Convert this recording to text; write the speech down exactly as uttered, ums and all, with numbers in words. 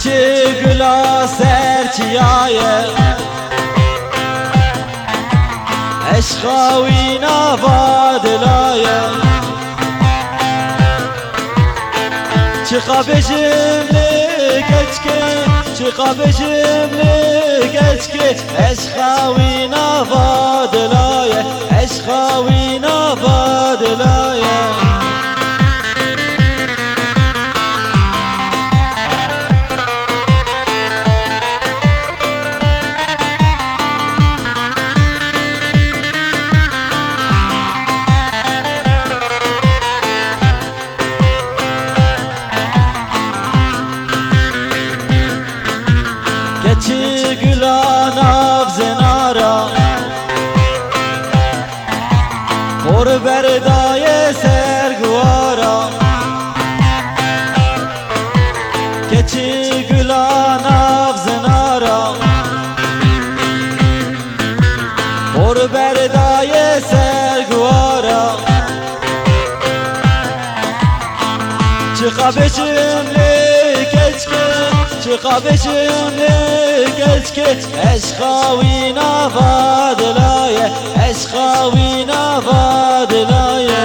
Gula ser çiyaye, eşqa wî nava dilaye. Çiqa bêjim li keçkê, çiqa bêjim li keçkê, eşqa wî nava dilaye, eşqa wî nava dilaye. Keçî gula nav zinara, xor berdaye ser guwara. Keçî gula nav zinara, xor berdaye ser guwara. Çiqa bêjim lê keçke, çiqa bêjim lê keçke, eşqa wî nava dilaye, eşqa wî nava dilaye.